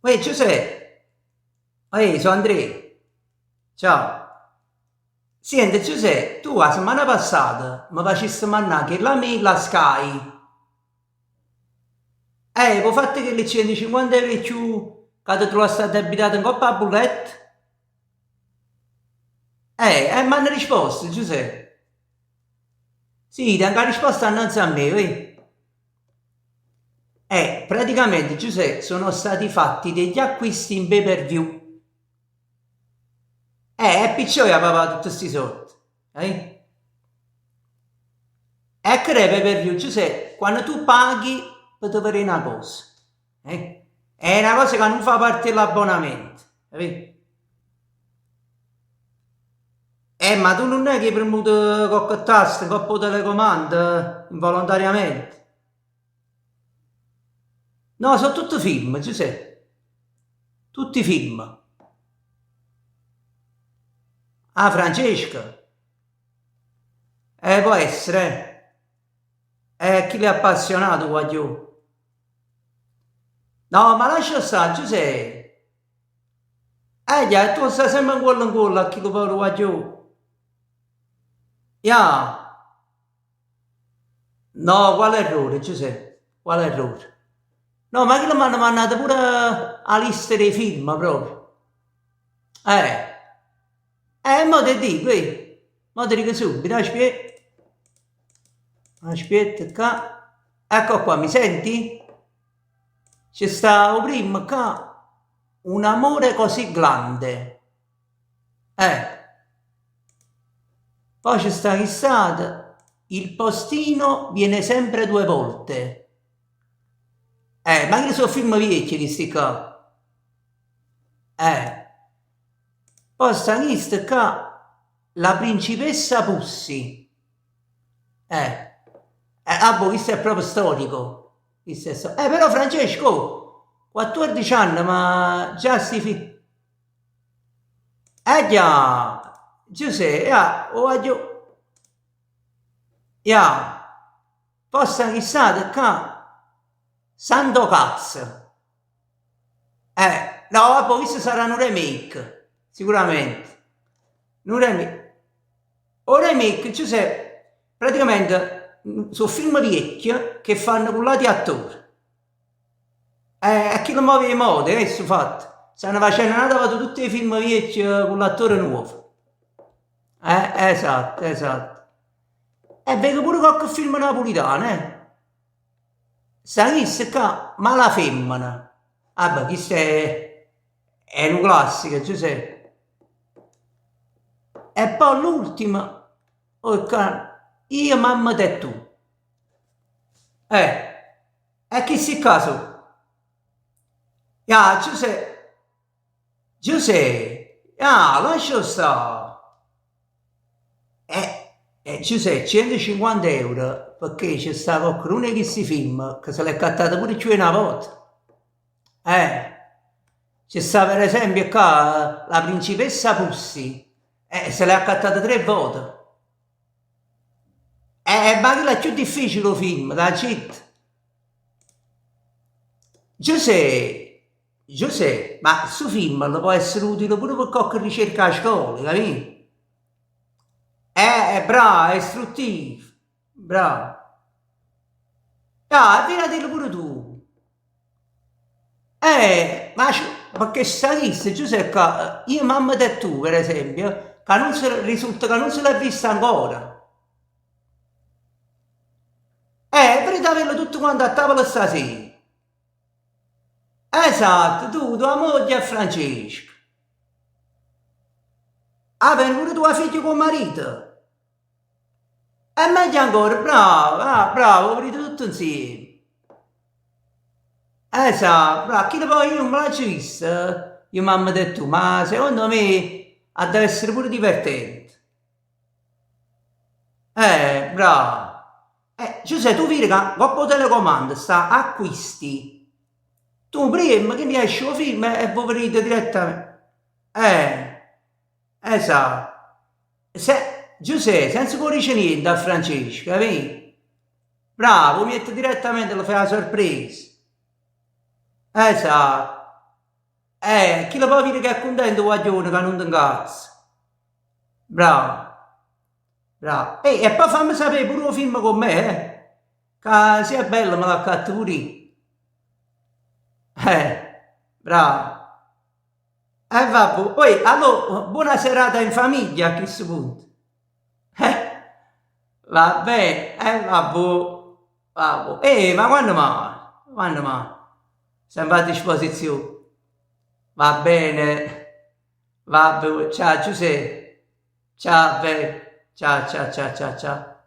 Uè Giusè! Uè, so' Andrè. Ciao. Siente Giusè, tu 'a semmana passata me faciste mannà chella mail a Sky. Eh, p' 'o fatto 'e chelle cientocinquanta euro 'e cchiù ca te truvaste addebitato 'ncopp' 'a bulletta? Eh, e m'hanno risposto, Giusè. Sì, tengo 'a risposta annanze a me, uè. Eh, praticamente, Giusè, sono stati fatti degli acquisti in pay per view. Eh, e picciò 'e 'a pavà tutt' 'sti sord. Eh? E che r'è pay per view, Giusè? Quann tu paghi pe te verè na cosa. Eh? È na cosa ca nun fa parte 'e l'abbonamento, capito? Eh, ma tu nun è che 'e premmuto cocche tasto 'ncopp 'o telecomando involontariamente? No, so' tutt film, Giusè. Tutti film. Ah, Francesca? Eh, può essere, eh. Eh, chillo è appassionato, guagliò. No, ma lascia sta, Giusè. Eh, ja, tu stai sempre 'ncuollo 'ncuollo a chillo povero guaglione. Ja. No, quale errore, Giusè, quale errore. No, ma chillo m'hanno mannato pure 'a lista d' 'e film proprio. Eh. Eh, mo te dico, eh. Mo te dico subito, aspietta. Aspietta ccà. Ecco qua, mi senti? Ce sta 'o primmo ccà. Un amore così grande. Eh. Poi ce sta chist'ato. Il postino viene sempre due volte. Eh, ma chille so' film viecchie chisti ccà. Eh. Poi sta chist ccà. La principessa Pussy. Eh. Eh, ah boh, chisto è proprio storico. Chisto è sto- eh, però Francesco, 14 anni, ma già sti fi... Eh già, Giuseppe, ja, 'o guagliò. Ja, poi sta chist'ato ccà, Santo Cazzo. Eh, no, vabbè, questo sarà nu remake, sicuramente. Nu remake. O remake, Giuseppe, praticamente so' film viecchie che fanno cu ll'ati attori. Eh, e chillo mo va 'e moda, eh, stu fatto. Stanno facenno n'ata vota tutt' 'e film viecchie cu ll'attore nuovo. Eh, esatto, esatto. E veco pure cocche film napulitano, eh. Sta chisto ccà, Malafemmena. Vabbè, chisto è, è nu classico, Giuseppe. E poi l'ultimo, oh, ccà, Io, mammeta e tu. Eh. E chisti ccà so'? Ja, Giusè, Giusè, ja, lascia 'o sta. Eh, eh, Giusè, 150 euro pecché ce sta coccheduno 'e chisti film ca se l'è accattato pure cchiù 'e na vota. Eh, ce sta per esempio ccà la principessa Pussy, eh, se l'è accattato tre vote. Eh, ma chillo è cchiù difficile 'o film, t'aggio ditto. Giusè, Giusè, ma stu film lle po' essere utile pure pe cocche ricerca 'a scola, capì? Eh, bravo, è istruttivo, bravo. Ah, viratillo pure tu. Eh, ma pecché sta chisto, Giuseppe, ca io mammeta e tu, per esempio, ca nun se, risulta ca nun se l'è visto ancora. Eh, veditavello tutte quante a tavola stasera. Esatto, tu, tua moglie e Francesco. Ah, vene pure tua figlia cu 'o marito? E meglio ancora, bravo, ah, bravo, 'o vedite tutte insieme. Esatto, bravo, chillo poi io nun me l'aggio visto, io mammeta e tu, ma secondo me adda essere pure divertente. Eh, bravo. Eh, Giuseppe, tu vide ca 'ncopp 'o telecomando sta acquisti. Tu priemme che esce 'o film e v'o vedite direttamente. Eh, esatto. Se, Giuseppe, senza che 'o dice niente a Francesco, capito? Bravo, 'o miette direttamente, le fai 'a sorpresa. Esatto. Eh, chillo pò vide che è cuntento 'o guaglione ca nun te 'ncazza. Bravo. Bravo. Ehi, e poi fammi sapè pure 'o film comm'è, eh? Ca si è bello me l'accatto pure io. Eh, bravo. E vabbè, poi allora buona serata in famiglia a questo punto. Eh, va bene, eh, vabbè, vabbè. Eh, ma quando mai? Quando mai? Sempre a disposizione. Va bene, va bene, ciao Giuseppe. Ciao, bello. Ciao, ciao, ciao, ciao, ciao.